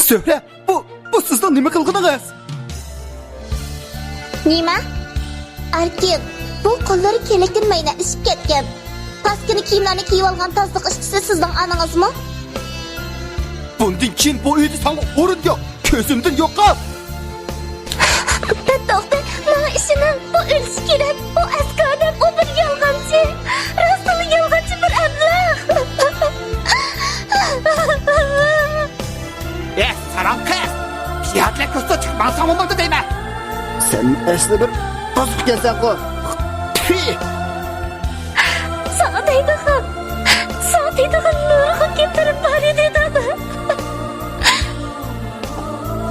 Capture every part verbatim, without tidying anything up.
زۆھرە، بۇ، بۇ سىزنىڭ نېمە قىلغىنىڭىز؟ نېمە؟ ئەركىن، بۇ قوللىرى كېلەكتىن مەينەتلىشىپ كەتكەن. پاسكىنا كىيىملەرنى كىيىۋالغان تازىلىق ئىشچىسى سىزنىڭ ئانىڭىزمۇ؟ بۇندىن كېيىن بۇ ئۆيدە ساڭا ئورۇن يوق. كۆزۈمدىن يوقال! توختى، ماڭا ئىشىنىڭ. ئۇ ئۆلۈشى كېرەك. ئۇ ئەسكى ئادەم، ئۇ بىر يالغانچى. راستلا يالغانچى بىر ئەبلەخ. ئە، ساراڭ قىز! پىيادىلەر كوچىدا چىقماساڭ بولمامدۇ دەيمەن! سەن ئەسلى بىر بۇزۇق ئىكەنسەنغۇ! پى! ساڭا دەيدىغان، ساڭا دەيدىغان نۇرغۇن گەپلىرىم بار ئىدى، دادا.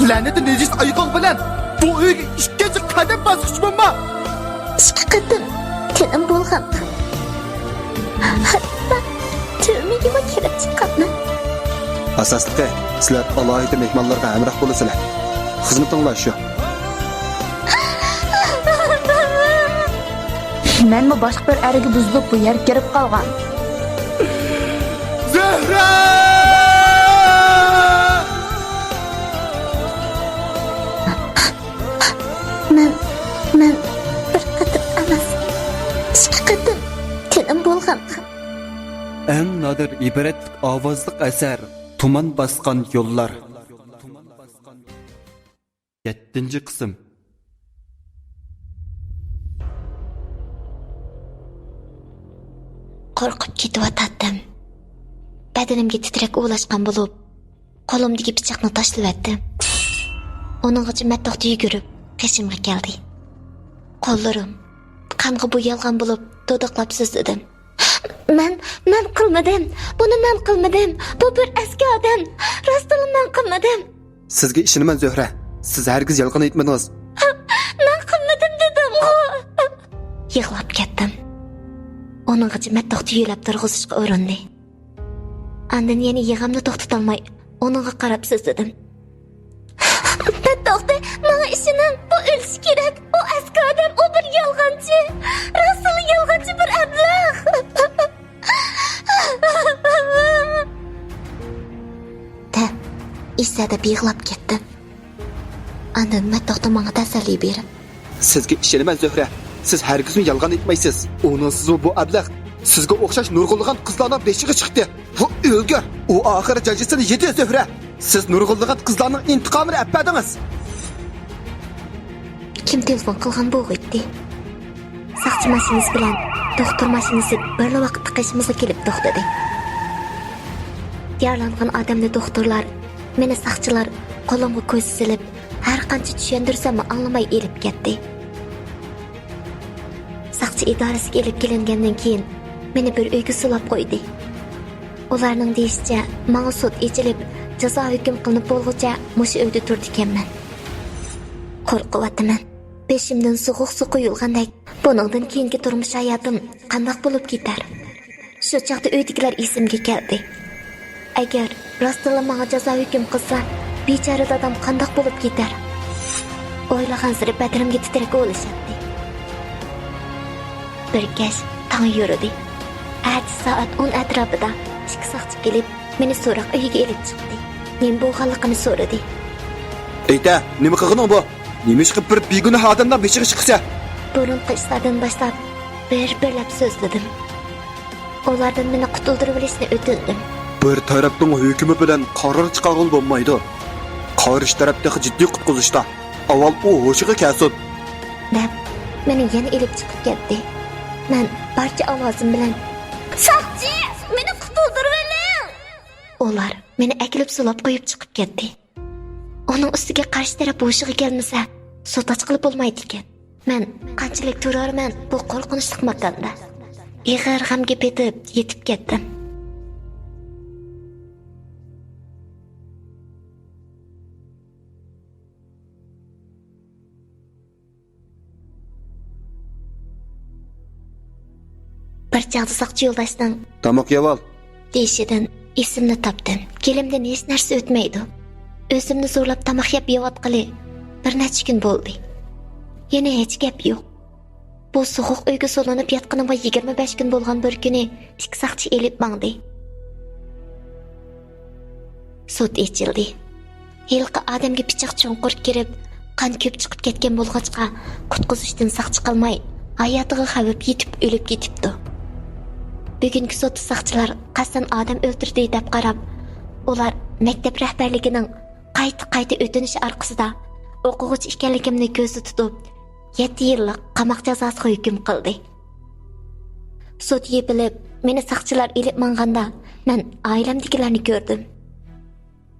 لەنىتى نىجىس ئايىغىڭ بىلەن بۇ ئۆيگە ئىككىنچى قەدەم باسقۇچ بولما! ئىككى قېتىم تېنىم بۇلغانغان. ھەتتا تۈرمىگىمۇ كىرىپ چىققانمەن. ئاساسلىقى، سىلەر ئالاھىدە مېھمانلارغا ھەمراھ بولىسىلەر. خىزمىتىڭلار شۇ. مەنمۇ باشقا بىر ئەرگە بۇزۇلۇپ، بۇ يەرگە كىرىپ قالغان. زۆھرە! مەن، مەن بىر قېتىم ئەمەس، ئىككى قېتىم تېنىم بۇلغانغان. ئەڭ نادىر ئىبرەتلىك ئاۋازلىق ئەسەر، تۇمان باسقان يوللار. يەتتىنچى قىسىم. قورقۇپ كېتىۋاتاتتىم. بەدىنىمگە تىترەك ئۇلاشقان بولۇپ، قولۇمدىكى پىچاقنى تاشلىۋەتتىم. ئۇنىڭغىچە مەتتوقتا يۈگۈرۈپ قېشىمغا كەلدى. قوللىرىم قانغا بويالغان بولۇپ دوداقلاپ سۆزلىدىم. مەن، مەن قىلمىدىم. بۇنى مەن قىلمىدىم. بۇ بىر ئەسكى ئادەم. راستىنلا مەن قىلمىدىم. سىزگە ئىشىنىمەن، زۆھرە. سىز ھەرگىز يالغان ئېيتمىدىڭىز. مەن قىلمىدىم دېدىمغۇ. يىغلاپ كەتتىم. ئۇنىڭغىچە مەتتوقتا يۆلەپ تۇرغۇزۇشقا ئۇرۇندى. ئاندىن يەنە يىغامنى توختىتالماي، ئۇنىڭغا قاراپ سۆزلىدىم. توختى، ماڭا ئىشىنىڭ، بۇ ئۆلۈشى كېرەك، ئۇ ئەسكى ئادەم، ئۇ بىر يالغانچى، راستلا يالغانچى بىر ئەبلەخ. دەپ، ئىسسەدەپ يىغلاپ كەتتىم. ئاندىن مەتتوقتا ماڭا تەسەللى بېرىپ، سىزگە ئىشىنىمەن، زۆھرە. سىز ھەرگىزمۇ يالغان ئېيتمايسىز. ئۇنىڭسىزمۇ بۇ ئەبلەخ سىزگە ئوخشاش نۇرغۇنلىغان قىزلارنىڭ بېشىغا چىقتى. بۇ ئۆلگۈر. ئۇ ئاخىرى جاجىسىنى يېدى، زۆھرە. سىز نۇرغۇنلىغان قىزلارنىڭ ئىنتىقامىنى ئەپ بەردىڭىز. كىم تېلېفون قىلغان بولغىيتتى؟ ساقچى ماشىنىسى بىلەن دوختۇر ماشىنىسى بىرلا ۋاقىتتا قېشىمىزغا كېلىپ توختىدى. يارىلانغان ئادەمنى دوختۇرلار، مېنى ساقچىلار قولۇمغا كوزا سېلىپ، ھەر قانچە چۈشەندۈرسەممۇ ئاڭلىماي ئېلىپ كەتتى. ساقچى ئىدارىسىگە ئېلىپ كېلىنگەندىن كېيىن، مېنى بىر ئۆيگە سولاپ قويدى. ئۇلارنىڭ دېيىشىچە، ماڭا سوت ئېچىلىپ، جازا ھۆكۈم قىلىنىپ بولغۇچە مۇشۇ ئۆيدە تۇرىدىكەنمەن. قورقۇۋاتىمەن. بېشىمدىن سوغۇق سۇ قۇيۇلغاندەك، بۇنىڭدىن كېيىنكى تۇرمۇش ھاياتىم قانداق بولۇپ كېتەر؟ شۇ چاغدا ئۆيدىكىلەر ئېسىمگە كەلدى. ئەگەر راستتىنلا ماڭا جازا ھۆكۈم قىلسا، بىچارە دادام قانداق بولۇپ كېتەر؟ ئويلىغانسېرى بەدىنىمگە تىترەك ئۇلىشاتتى. بىر كەچ تاڭ يورۇدى. ئەتىسى سائەت ئون ئەتراپىدا ئىككى ساقچى كېلىپ، مېنى سوراق ئۆيىگە ئېلىپ چىقتى. نېمە بولغانلىقىنى سورىدى. ئېيتە، نېمە قىلغىنىڭ بۇ؟ نېمىشقا بىر بىگۇناھ ئادەمنىڭ بېشىغا چىقىسەن؟ بۇرۇنقى ئىشلاردىن باشلاپ بىر-بىرلەپ سۆزلىدىم. ئۇلاردىن مېنى قۇتۇلدۇرۇۋېلىشنى ئۆتۈندۈم. بىر تەرەپنىڭ ھۆكمى بىلەن قارار چىقارغىلى بولمايدۇ. قارشى تەرەپ تېخى جىددىي قۇتقۇزۇشتا. ئاۋۋال ئۇ ھوشىغا كەلسۇن. دەپ، مېنى يەنە ئېلىپ چىقىپ كەتتى. مەن بارچە ئاۋازىم بىلەن، ساقچى، مېنى قۇتۇلدۇرۇۋېلىڭ! ئۇلار مېنى ئەكېلىپ سولاپ قويۇپ چىقىپ كەتتى. ئۇنىڭ ئۈستىگە قارشى تەرەپ ھوشىغا كەلمىسە، سوت ئاچقىلى بولمايدىكەن. مەن قانچىلىك تۇرارمەن بۇ قورقۇنچلۇق ماكاندا؟ ئېغىر غەمگە پېتىپ يېتىپ كەتتىم. بىر چاغدا ساقچى يولداشنىڭ تاماق يەۋال دېيىشىدىن ئېسىمنى تاپتىم. گېلىمدىن ھېچ نەرسە ئۆتمەيدۇ. ئۆزۈمنى زورلاپ تاماق يەپ يەۋاتقىلى بىر نەچچە كۈن بولدى. يەنە ھېچ گەپ يوق. بۇ سوغۇق ئۆيگە سولىنىپ ياتقىنىمغا يىگىرمە بەش كۈن بولغان بىر كۈنى ئىككى ساقچى ئېلىپ ماڭدى. سوت ئېچىلدى. ھېلىقى ئادەمگە پىچاق چوڭقۇر كىرىپ، قان كۆپ چىقىپ كەتكەن بولغاچقا، قۇتقۇزۇشتىن ساقچى قالماي، ھاياتىغا خەۋپ يېتىپ ئۆلۈپ كېتىپتۇ. بۈگۈنكى سوتتا ساقچىلار قەستەن ئادەم ئۆلتۈردى دەپ قاراپ، ئۇلار مەكتەپ رەھبەرلىكىنىڭ قايتا-قايتا ئۆتۈنۈشى ئارقىسىدا ئوقۇغۇچى ئىكەنلىكىمنى كۆزدە تۇتۇپ، يەتتە يىللىق قاماق جازاسىغا ھۆكۈم قىلدى. سوت يېپىلىپ، مېنى ساقچىلار ئېلىپ ماڭغاندا، مەن ئائىلەمدىكىلەرنى كۆردۈم.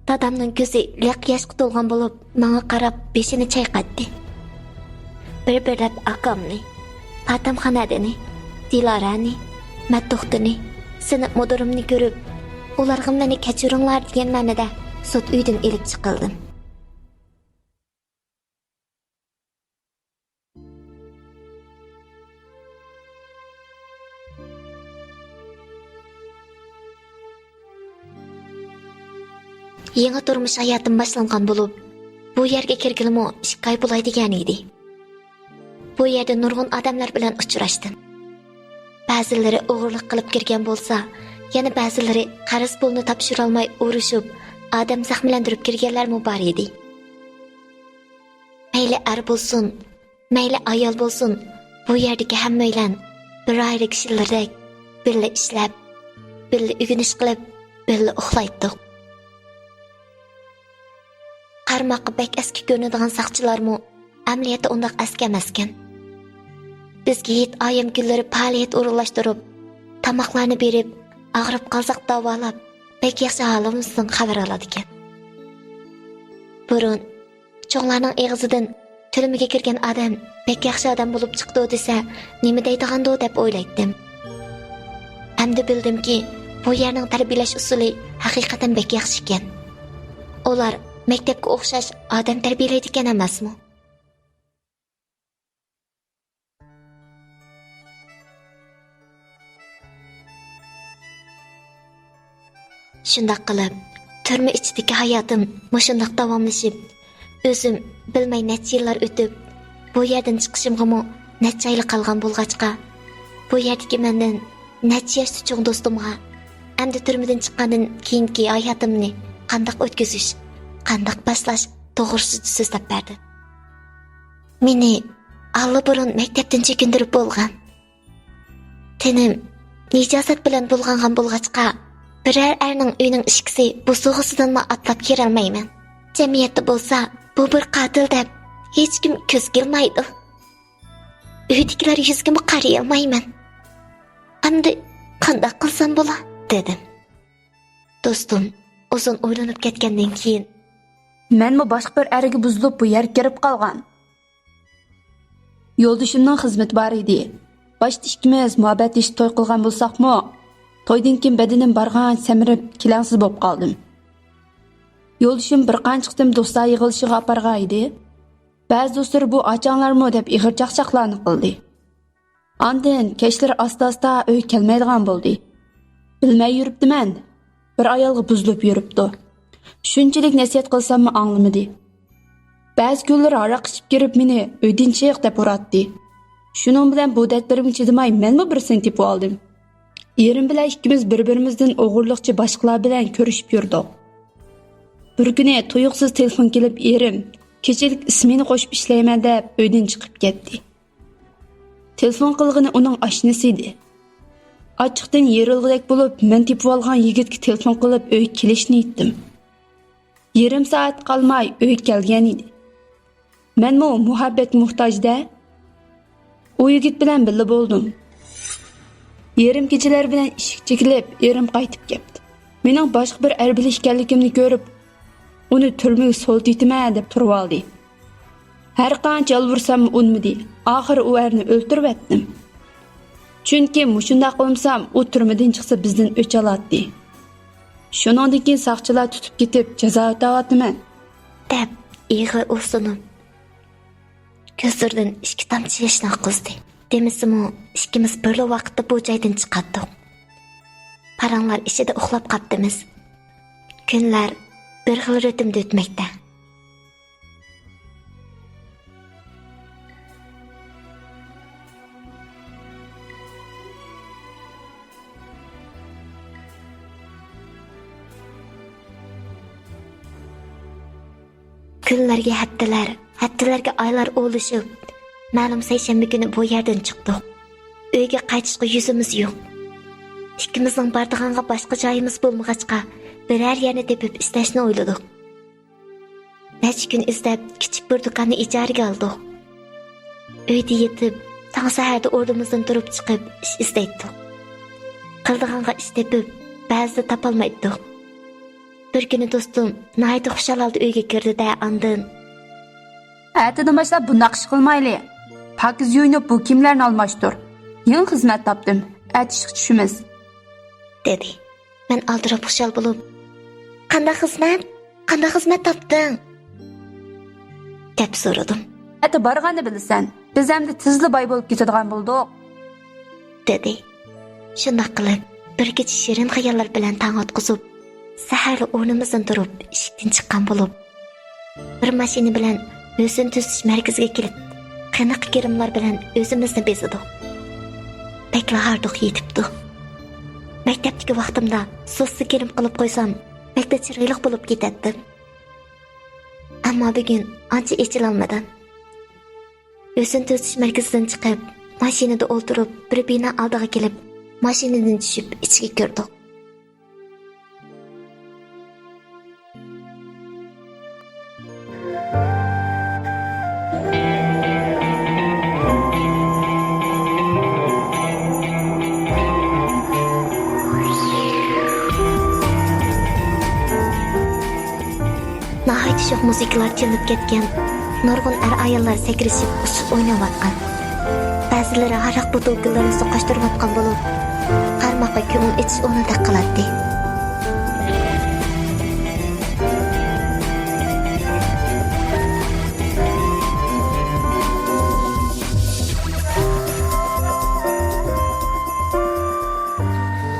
دادامنىڭ كۆزى لىق ياشقا تولغان بولۇپ، ماڭا قاراپ بېشىنى چايقاتتى. بىر-بىرلەپ ئاكامنى، پاتەمخان ھەدىنى، دىلارەنى، مەتتوختىنى، سىنىپ مۇدىرىمنى كۆرۈپ، ئۇلارغا مېنى كەچۈرۈڭلار دېگەن مەنىدە سوت ئۆيىدىن ئېلىپ چىقىلدىم. يېڭى تۇرمۇش ھاياتىم باشلانغان بولۇپ، بۇ يەرگە كىرگىلىمۇ ئىككى ئاي بولاي دېگەن ئىدى. بۇ يەردە نۇرغۇن ئادەملەر بىلەن ئۇچراشتىم. بەزىلىرى ئوغرىلىق قىلىپ كىرگەن بولسا، يەنە بەزىلىرى قەرز پۇلنى تاپشۇرالماي ئۇرۇشۇپ، ئادەم زەخىملەندۈرۈپ كىرگەنلەرمۇ بار ئىدى. مەيلى ئەر بولسۇن، مەيلى ئايال بولسۇن، بۇ يەردىكى ھەممەيلەن بىر ئائىلە كىشىلىرىدەك بىللە ئىشلەپ، بىللە ئۆگىنىش قىلىپ، بىللە ئۇخلايتتۇق. قارىماققا بەك ئەسكى كۆرۈنىدىغان ساقچىلارمۇ ئەمەلىيەتتە ئۇنداق ئەسكى ئەمەسكەن. بىزگە ھېيت ئايەم كۈنلىرى پائالىيەت ئورۇنلاشتۇرۇپ، تاماقلارنى بېرىپ، ئاغرىپ قالساق داۋالاپ، بەك ياخشى ھالىمىزدىن خەۋەر ئالىدىكەن. بۇرۇن چوڭلارنىڭ ئېغىزىدىن تۈرمىگە كىرگەن ئادەم بەك ياخشى ئادەم بولۇپ چىقىدۇ دېسە، نېمە دەيدىغاندۇ دەپ ئويلايتتىم. ئەمدى بىلدىمكى، بۇ يەرنىڭ تەربىيەلەش ئۇسۇلى ھەقىقەتەن بەك ياخشى ئىكەن. ئۇلار مەكتەپكە ئوخشاش ئادەم تەربىيەلەيدىكەن ئەمەسمۇ؟ شۇنداق قىلىپ، تۈرمە ئىچىدىكى ھاياتىم مۇشۇنداق داۋاملىشىپ، ئۆزۈم بىلمەي نەچچە يىللار ئۆتۈپ، بۇ يەردىن چىقىشىمغىمۇ نەچچە ئايلا قالغان بولغاچقا، بۇ يەردىكى مەندىن نەچچە ياشتا چوڭ دوستۇمغا ئەمدى تۈرمىدىن چىققاندىن كېيىنكى ھاياتىمنى قانداق ئۆتكۈزۈش، قانداق باشلاش توغرىسىدا سۆزلەپ بەردىم. مېنى ئاللىبۇرۇن مەكتەپتىن چېكىندۈرۈپ بولغان. تېنىم نىجاسەت بىلەن بۇلغانغان بولغاچقا، بىرەر ئەرنىڭ ئۆيىنىڭ ئىشىكىسى بوسۇغىسىدىنمۇ ئاتلاپ كىرەلمەيمەن. جەمئىيەتتە بولسا، بۇ بىر قاتىل دەپ ھېچكىم كۆزگە ئىلمايدۇ. ئۆيدىكىلەر يۈزىگىمۇ قارىيالمايمەن. ئەمدى قانداق قىلسام بولا؟ دېدىم. دوستۇم ئۇزۇن ئويلىنىپ كەتكەندىن كېيىن، مەنمۇ باشقا بىر ئەرگە بۇزۇلۇپ بۇ يەرگە كىرىپ قالغان. يولدىشىمنىڭ خىزمىتى بار ئىدى. باشتا ئىككىمىز مۇھەببەتلىشىپ توي قىلغان بولساقمۇ، تويدىن كېيىن بەدىنىم بارغانچە سەمرىپ، كېلەڭسىز بولۇپ قالدىم. يولدىشىم بىر قانچە قېتىم دوستلار يىغىلىشىغا ئاپارغان ئىدى. بەزى دوستلىرى بۇ ئاچاڭلارمۇ دەپ ئېغىر چاقچاقلارنى قىلدى. ئاندىن كەچلىرى ئاستا-ئاستا ئۆيگە كەلمەيدىغان بولدى. بىلمەي يۈرۈپتىمەن، بىر ئايالغا بۇزۇلۇپ يۈرۈپتۇ. شۇنچىلىك نەسىھەت قىلساممۇ ئاڭلىمىدى. بەزى كۈنلىرى ھاراق ئىچىپ كىرىپ مېنى «ئۆيدىن چىق» دەپ ئۇراتتى. شۇنىڭ بىلەن بۇ دەردلىرىمگە چىدىماي مەنمۇ بىرسىنى تېپىۋالدىم. ئېرىم بىلەن ئىككىمىز بىر-بىرىمىزدىن ئوغرىلىقچە باشقىلار بىلەن كۆرۈشۈپ يۈردۇق. بىر كۈنى تۇيۇقسىز تېلېفون كېلىپ، ئېرىم كېچىلىك ئىسمېنا قوشۇپ ئىشلەيمەن دەپ ئۆيدىن چىقىپ كەتتى. تېلېفون قىلغىنى ئۇنىڭ ئاشنىسى ئىدى. ئاچچىقتىن يېرىلغۇدەك بولۇپ، مەن تېپىۋالغان يىگىتكە تېلېفون قىلىپ ئۆيگە كېلىشنى ئېيتتىم. يېرىم سائەت قالماي ئۆيگە كەلگەن ئىدى. مەنمۇ مۇھەببەتكە موھتاج-دە. ئۇ يىگىت بىلەن بىللە بولدۇم. يېرىم كېچىلەر بىلەن ئىشىك چېكىلىپ، ئېرىم قايتىپ كەپتۇ. مېنىڭ باشقا بىر ئەر بىلەن ئىكەنلىكىمنى كۆرۈپ، ئۇنى تۈرمىگە سولىتىۋېتىمەن دەپ تۇرۇۋالدى. ھەر قانچە يالۋۇرساممۇ ئۇنىمىدى. ئاخىرى ئۇ ئەرنى ئۆلتۈرۈۋەتتىم. چۈنكى مۇشۇنداق قىلمىسام، ئۇ تۈرمىدىن چىقسا بىزدىن ئۆچ ئالاتتى. شۇنىڭدىن كېيىن ساقچىلار تۇتۇپ كېتىپ، جازا ئۆتەۋاتىمەن. دەپ ئېغىر ئۇھسىنىپ، كۆزلىرىدىن ئىككى تامچە ياشنى ئاققۇزدى. دېمىسىمۇ، ئىككىمىز بىرلا ۋاقىتتا بۇ جايدىن چىقاتتۇق. پاراڭلار ئىچىدە ئۇخلاپ قاپتىمىز. كۈنلەر بىر خىل رىتىمدە ئۆتمەكتە. كۈنلەرگە ھەپتىلەر، ھەپتىلەرگە ئايلار ئۇلىشىپ، مەلۇم سەيشەنبە كۈنى بۇ يەردىن چىقتۇق. ئۆيگە قايتىشقا يۈزىمىز يوق. ئىككىمىزنىڭ بارىدىغانغا باشقا جايىمىز بولمىغاچقا، بىرەر يەرنى تېپىپ ئىشلەشنى ئويلىدۇق. نەچچە كۈن ئىزدەپ، كىچىك بىر دۇكاننى ئىجارىگە ئالدۇق. ئۆيدە يېتىپ، تاڭ سەھەردە ئورنىمىزدىن تۇرۇپ چىقىپ، ئىش ئىزدەيتتۇق. قىلىدىغانغا ئىش تېپىپ، بەزىدە تاپالمايتتۇق. بىر كۈنى دوستۇم ناھايىتى خۇشال ھالدا ئۆيگە كىردى-دە، ئاندىن، ئەتىدىن باشلاپ بۇنداق ئىش قىلمايلى. پاكىز يۇيۇنۇپ، بۇ كىيىملەرنى ئالماشتۇر. يېڭى خىزمەت تاپتىم. ئەتە ئىشقا چۈشىمىز، دېدى. مەن ئالدىراپ خۇشال بولۇپ، قانداق خىزمەت؟ قانداق خىزمەت تاپتىڭ؟ دەپ سورىدىم. ئەتە بارغاندا بىلىسەن. بىز ئەمدى تېزلا باي بولۇپ كېتىدىغان بولدۇق، دېدى. شۇنداق قىلىپ، بىر كېچە شېرىن خىياللار بىلەن تاڭ ئاتقۇزۇپ، سەھەردە ئورنىمىزدىن تۇرۇپ، ئىشىكتىن چىققان بولۇپ، بىر ماشىنا بىلەن ھۆسن تۈزىتىش مەركىزىگە كېلىپ، قېنىق گىرىملار بىلەن ئۆزىمىزنى بېزىدۇق. بەكلا ھاردۇق يېتىپتۇ. مەكتەپتىكى ۋاقتىمدا سۇسلا گىرىم قىلىپ قويسام، بەكلا چىرايلىق بولۇپ كېتەتتىم. ئەمما بۈگۈن ئانچە ئېچىلالمىدىم. ھۆسن تۈزىتىش مەركىزىدىن چىقىپ، ماشىنىدا ئولتۇرۇپ، بىر بىنا ئالدىغا كېلىپ، ماشىنىدىن چۈشۈپ، ئىچىگە كىردۇق. ناھايىتى شوخ مۇزىكىلار چېلىنىپ كەتكەن، نۇرغۇن ئەر-ئاياللار سەكرىشىپ، ئۇسسۇل ئويناۋاتقان. بەزىلىرى ھاراق بوتۇلكىلىرىنى سوقاشتۇرۇۋاتقان بولۇپ، قارىماققا كۆڭۈل ئېچىش ئورنىدەك قىلاتتى.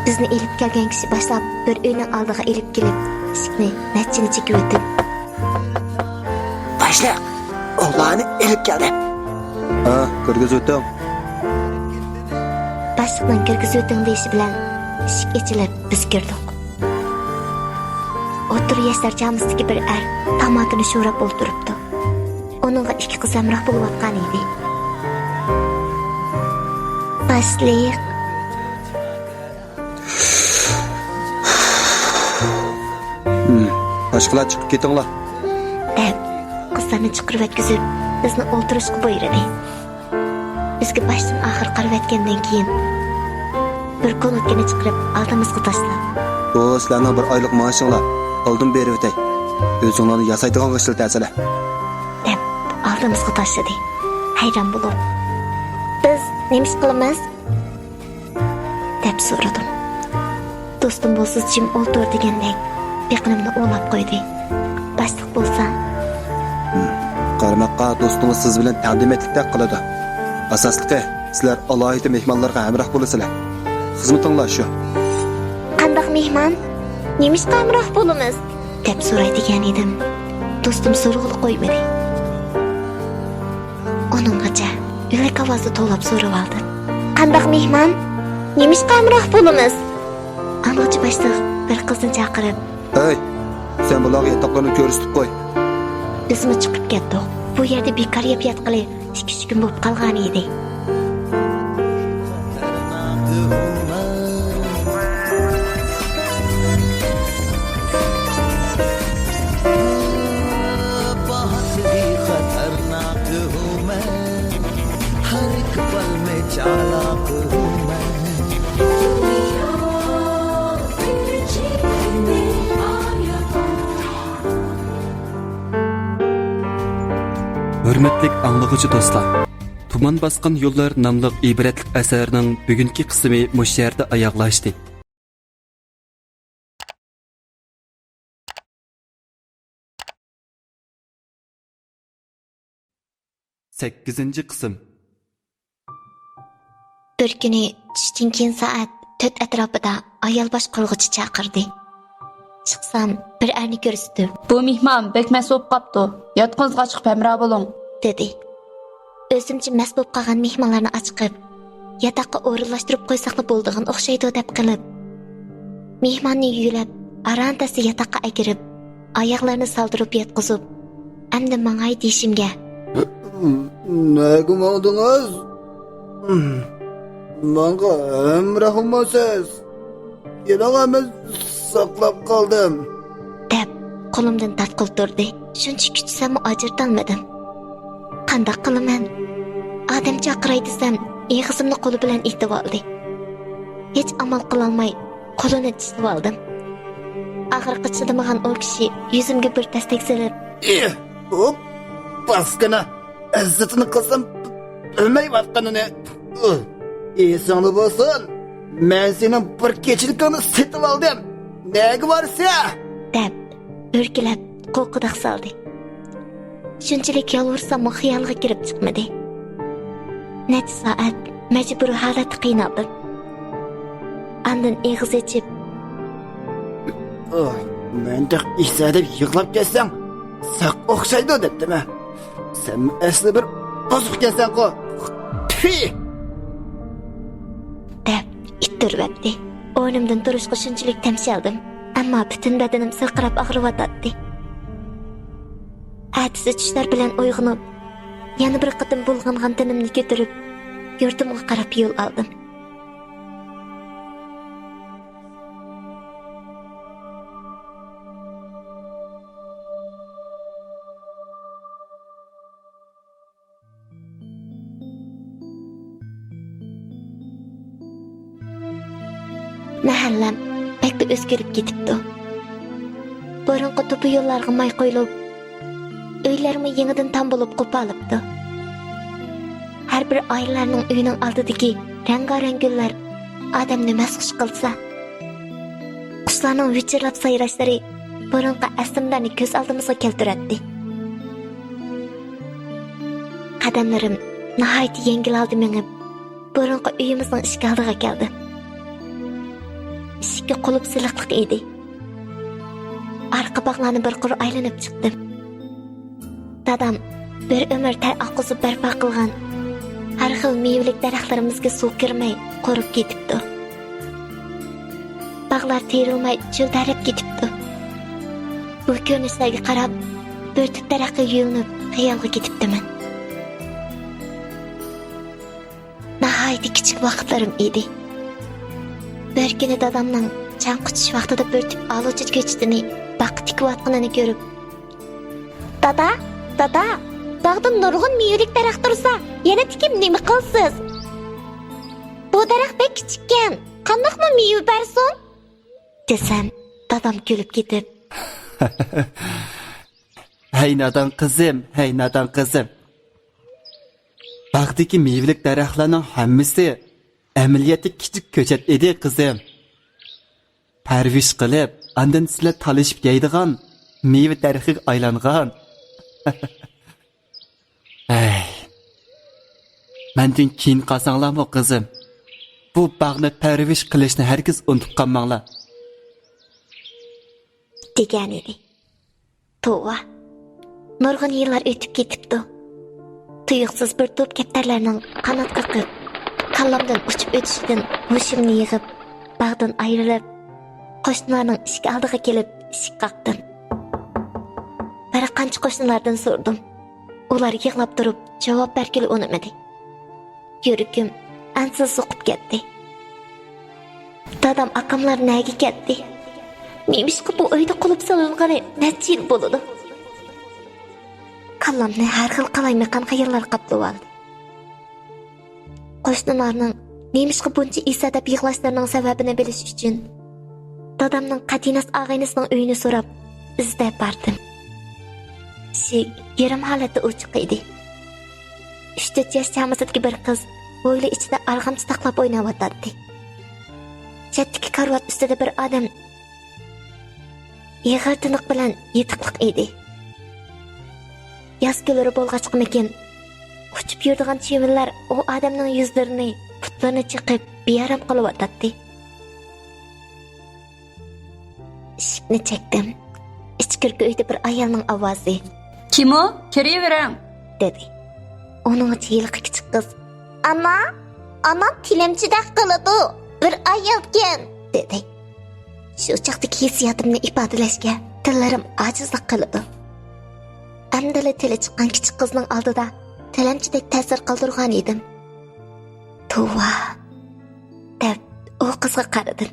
بىزنى ئېلىپ كەلگەن كىشى باشلاپ بىر ئۆينىڭ ئالدىغا ئېلىپ كېلىپ، ئىشىكنى نەچچىنى چېكىۋېتىپ، باشلىق، ئۇلارنى ئېلىپ كەلدى. ھە، كىرگۈزۈۋېتىڭ، باشلىقنىڭ كىرگۈزۈۋېتىڭ دېيىشى بىلەن ئىشىك ئېچىلىپ، بىز كىردۇق. ئوتتۇرا ياشلار چامىسىدىكى بىر ئەر تاماكىنى شوراپ ئولتۇرۇپتۇ. ئۇنىڭغا ئىككى قىز ھەمراھ بولۇۋاتقان ئىدى. باشلىق. ھىم، باشقىلار چىقىپ كېتىڭلار، دەپ، قىزلارنى چىقىرىۋەتكۈزۈپ، بىزنى ئولتۇرۇشقا بۇيرۇدى. بىزگە باشتىن ئاخىر قارىۋەتكەندىن كېيىن، بىر كونۋېرتنى چىقىرىپ، ئالدىمىزغا تاشلاپ، بۇ سىلەرنىڭ بىر ئايلىق مائاشىڭلار، ئالدىن بېرىۋېتەي. ئۆزۈڭلارنى ياسايدىغانغا ئىشلىتەرسىلەر، دەپ، ئالدىمىزغا تاشلىدى. ھەيران بولۇپ، بىز نېمە ئىش قىلىمىز؟ دەپ سورىدىم. دوستۇم بولسا جىم ئولتۇر دېگەندەك بېقىنىمنى ئوۋلاپ قويدى. باشلىق بولسا، قارىماققا دوستىڭىز سىز بىلەن تەڭدېمەكلىكتەك قىلىدۇ. ئاساسلىقى، سىلەر ئالاھىدە مېھمانلارغا ھەمراھ بولىسىلەر. خىزمىتىڭلار شۇ. قانداق مېھمان؟ نېمىشقا ھەمراھ بولىمىز؟ دەپ سوراي دېگەن ئىدىم. دوستۇم سورىغىلى قويمىدى. ئۇنىڭغىچە ئۆلۈك ئاۋازدا توۋلاپ سورىۋالدىم. قانداق مېھمان؟ نېمىشقا ھەمراھ بولىمىز؟ ئاڭغىچە باشلىق بىر قىزنى چاقىرىپ، ھەي، سەن بۇلارغا ياتاقلارنى كۆرسىتىپ قوي. بىزمۇ چىقىپ كەتتۇق. بۇ يەردە بىكار يەپ ياتقىلى ئىككى-ئۈچ كۈن بولۇپ قالغانىدى. ھۆرمەتلىك ئاڭلىغۇچى دوستلار، «تۇمان باسقان يوللار» ناملىق ئىبرەتلىك ئەسەرنىڭ بۈگۈنكى قىسمى مۇشۇ يەردە ئاياغلاشتى. سەككىزىنچى قىسىم. بىر كۈنى چۈشتىن كېيىن سائەت تۆت ئەتراپىدا ئايال باشقۇرغۇچى چاقىردى. چىقسام، بىر ئەرنى كۆرسىتىپ، «بۇ مېھمان بەك مەست بولۇپ قاپتۇ. ياتىقىڭىزغا چىقىپ ھەمراھ بولۇڭ.» دېدى. ئۆزۈمچە مەست بولۇپ قالغان مېھمانلارنى ئاچىقىپ، ياتاققا ئورۇنلاشتۇرۇپ قويساقلا بولىدىغان ئوخشايدۇ دەپ قىلىپ، مېھماننى يۆلەپ، ئاران-تەستە ياتاققا ئەكىرىپ، ئاياغلىرىنى سالدۇرۇپ ياتقۇزۇپ، ئەمدى ماڭاي دېيىشىمگە. نەگە ماڭدىڭىز؟ ماڭا ھەمراھ بولمامسىز؟ كېلىڭ، ھەممە ساقلاپ قالدىم. دەپ، قولۇمدىن تارتقىلى تۇردى. شۇنچە كۈچىسەممۇ ئاجرىتالمىدىم. قانداق قىلىمەن؟ ئادەم چاقىراي دېسەم، ئېغىزىمنى قولى بىلەن ئېتىۋالدى. ھېچ ئامال قىلالماي، قولىنى چىشلىۋالدىم. ئاغرىققا چىدىمىغان ئۇ كىشى يۈزۈمگە بىر تەستەك سېلىپ، ئېھ، ئۇ پاسكىنا! ئىززىتىنى قىلسام بىلمەيۋاتقىنىنى. ئېسىڭدە بولسۇن، مەن سېنىڭ بىر كېچىلىكىڭنى سېتىۋالدىم. نەگە بارىسەن؟ دەپ، ئۆركىلەپ، قوقۇداق سالدى. شۇنچىلىك يالۋۇرساممۇ خىيالىغا كىرىپ چىقمىدى. نەچچە سائەت مەجبۇرىي ھالەتتە قىينالدىم. ئاندىن ئېغىز ئېچىپ، ئوھ، مەندەك ئېسەدەپ يىغلاپ كەتسەڭ، ساق ئوخشايدۇ دەپتىمەن. سەنمۇ ئەسلى بىر بۇزۇقكەنسەنغۇ. تۈفى! دەپ ئىتتىرىۋەتتى. ئورنۇمدىن تۇرۇشقا شۇنچىلىك تەمشەلدىم، ئەمما پۈتۈن بەدىنىم سىرقىراپ ئاغرىۋاتاتتى. ئەتىسى چۈشلەر بىلەن ئويغىنىپ، يەنە بىر قېتىم بۇلغانغان تېنىمنى كۆتۈرۈپ، يۇرتۇمغا قاراپ يول ئالدىم. مەھەللەم بەكلا ئۆزگىرىپ كېتىپتۇ. بۇرۇنقى توپا يوللارغا ماي قۇيۇلۇپ، ئۆيلەرمۇ يېڭىدىن تام بولۇپ قوپالىپتۇ. ھەر بىر ئائىلىلەرنىڭ ئۆيىنىڭ ئالدىدىكى رەڭگارەڭ گۈللەر ئادەمنى مەستخۇش قىلسا، قۇشلارنىڭ ۋىچىرلاپ سايراشلىرى بۇرۇنقى ئەسلىمىلەرنى كۆز ئالدىمىزغا كەلتۈرەتتى. قەدەملىرىم ناھايىتى يەڭگىل ھالدا مېڭىپ، بۇرۇنقى ئۆيىمىزنىڭ ئىشىك ئالدىغا كەلدىم. ئىشىككە قۇلۇپ سىلىقلىق ئىدى. ئارقا باغلارنى بىر قۇر ئايلىنىپ چىقتىم. دادام بىر ئۆمۈر تەر ئاققۇزۇپ بەرپا قىلغان ھەر خىل مېۋىلىك دەرەخلىرىمىزگە سۇ كىرمەي قۇرۇپ كېتىپتۇ. باغلار تېرىلماي چۆل تەرەپ كېتىپتۇ. بۇ كۆرۈنۈشلەرگە قاراپ، بۆرتۈك تەرەققە يۆلىنىپ خىيالغا كېتىپتىمەن. ناھايىتى كىچىك ۋاقىتلىرىم ئىدى. بىر كۈنى دادامنىڭ چاڭ قۇچۇش ۋاقتىدا بۆرتۈك ئالۇچا كۆچىتىنى باغقا تىكىۋاتقىنىنى كۆرۈپ، دادا، دادا، باغدا نۇرغۇن مېۋىلىك دەرەخ تۇرسا، يەنە تىكىپ نېمە قىلىسىز؟ بۇ دەرەخ بەك كىچىككەن، قانداقمۇ مېۋە بەرسۇن؟ دېسەم، دادام كۈلۈپ كېتىپ، ھەي نادان قىزىم، ھەي نادان قىزىم. باغدىكى مېۋىلىك دەرەخلەرنىڭ ھەممىسى ئەمەلىيەتتە كىچىك كۆچەت ئىدى، قىزىم. پەرۋىش قىلىپ، ئاندىن سىلەر تالىشىپ يەيدىغان مېۋە دەرىخىگە ئايلانغان. ھەي، مەندىن كېيىن قالساڭلارمۇ، قىزىم، بۇ باغنى پەرۋىش قىلىشنى ھەرگىز ئۇنتۇپ قالماڭلار. دېگەنىدى. توۋا، نۇرغۇن يىللار ئۆتۈپ كېتىپتۇ. تۇيۇقسىز بىر توپ كەپتەرلەرنىڭ قانات قېقىپ، كاللامدىن ئۇچۇپ ئۆتۈشىدىن ھوشۇمنى يىغىپ، باغدىن ئايرىلىپ، قوشنىلارنىڭ ئىشىك ئالدىغا كېلىپ ئىشىك قاقتىم. بىر قانچە قوشنىلاردىن سورىدىم. ئۇلار يىغلاپ تۇرۇپ جاۋاب بەرگىلى ئۇنىمىدى. يۈرىكىم ئەنسىز سوقۇپ كەتتى. دادام، ئاكاملار نەگە كەتتى؟ نېمىشقا بۇ ئۆيدە قۇلۇپ سېلىنغىلى نەچچە يىل بولىدۇ؟ كاللامنى ھەر خىل قالايمىقان خىياللار قاپلىۋالدى. قوشنىلارنىڭ نېمىشقا بۇنچە ئېسەدەپ يىغلاشلىرىنىڭ سەۋەبىنى بىلىش ئۈچۈن، دادامنىڭ قەتىناس ئاغىنىسىنىڭ ئۆيىنى سوراپ، ئىزدەپ باردىم. ئىشىك يېرىم ھالەتتە ئوچۇق ئىدى. ئۈچ تۆت ياش چامىسىدىكى بىر قىز ھويلا ئىچىدە ئارغامچا تاقلاپ ئويناۋاتاتتى. چەتتىكى كارىۋات ئۈستىدە بىر ئادەم ئېغىر تىنىق بىلەن يېتىقلىق ئىدى. ياز كۈنلىرى بولغاچقىمىكىن، ئۇچۇپ يۈرىدىغان چىۋىنلار ئۇ ئادەمنىڭ يۈزلىرىنى، پۇتلىرىنى چېقىپ، بىئارام قىلىۋاتاتتى. ئىشىكنى چەكتىم. ئىچكىرىكى ئۆيدە بىر ئايالنىڭ ئاۋازى. كىم ئۇ؟ كىرىۋېرىڭ! دېدى. ئۇنىڭغىچە ھېلىقى كىچىك قىز. ئانا، ئانام تىلەمچىدەك قىلىدۇ، بىر ئايالكەن، دېدى. شۇ چاغدىكى ھېسسىياتىمنى ئىپادىلەشكە تىللىرىم ئاجىزلىق قىلىدۇ. ئەمدىلا تىلى چىققان كىچىك قىزنىڭ ئالدىدا تىلەمچىدەك تەسىر قالدۇرغان ئىدىم. توۋا، دەپ ئۇ قىزغا قارىدىم.